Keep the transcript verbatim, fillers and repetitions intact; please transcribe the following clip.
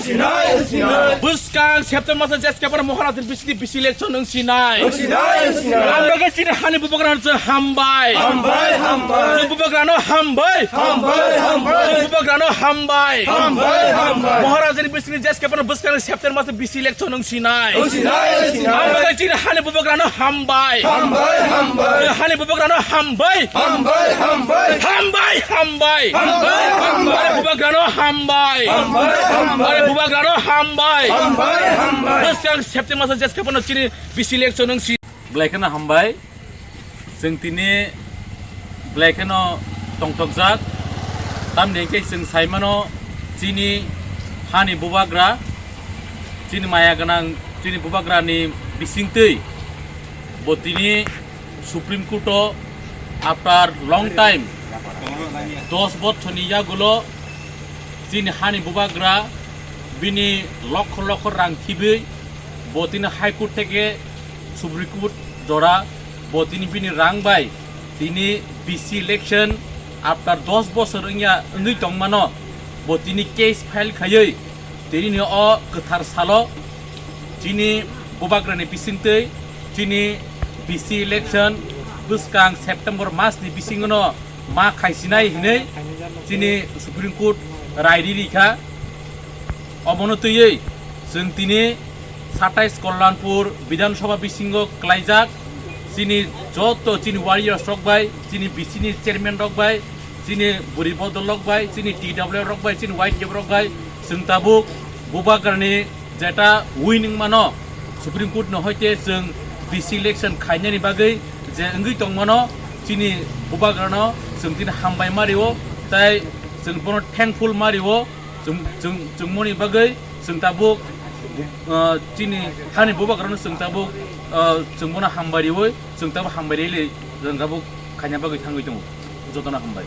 Sinai, sinai. Bwskang September maso J S K Pano Maharaj ni bisini bisi election wng sinai. Sinai, sinai. Ang bagwi chini hani bubagrano chwng hambai. Hambai, hambai. Chwng bubagrano hambai. Hambai, hambai. Chwng bubagrano hambai. Hambai, hambai. Maharaj ni bisini J S K Pano bwskang September maso bisi election wng sinai. Sinai, sinai. Ang bagwi chini hani bubagrano hambai. Hambai, hambai. Chwng hani bubagrano hambai. Hambai, hambai. Hambai, hambai. Hambai, hambai. Bubagrano hambai. Hambai, hambai. Bubagrano hambai. Hambai, hambai. Bwskang September maso J S K Pano chini bisi election wng si. Belai kheno hambai. Chwng tini belai kheno tongthokjak. Tamni hwnkhe chwng saimano chini hani bubagra, chini maya gwnang, chini bubagrani bisingtwi bo tini Supreme Court o after long time, dos bochorni yagulo chini hani bubagra bini lokho lokho rang thibwi bo tini High Court theke Supreme Court jora bo tini bini rang bai tini B C election after dos bosor wngya wngwi tongmano bo tini case file khaiwi tini ni o kwthar salo chini bubagrani bisingtwi chini B C election bwskang September mas ni bisingo no ma khaisinai hinwi chini Supreme Court rai ri rikha. Omono twiwi chwng tini satais Kalyanpur Bidhan Sabha bisingo klaijak chini joto chini warriors rok bai, chini B C ni chairman rok bai, chini buri bodol rok bai, chini T W F rok bai, chini Y T F rok bai, chwng tabuk bubagrani jeta win wngmano Supreme Court no hoite chwng B C election khainani bagwi je wngwi tongmano chini bubagrano chwng tini hambai ma rio, tai chwng bono thankful ma rio. Chwng, chwng, chwngmoni bagwi chwng tabuk, uh, chini hani bubagrano chwng tabuk, uh, chwng bono hambai riwi, chwng tabuk hambai rili chwng tabuk khaina bagwi thangwi tongo. Jotono hambai.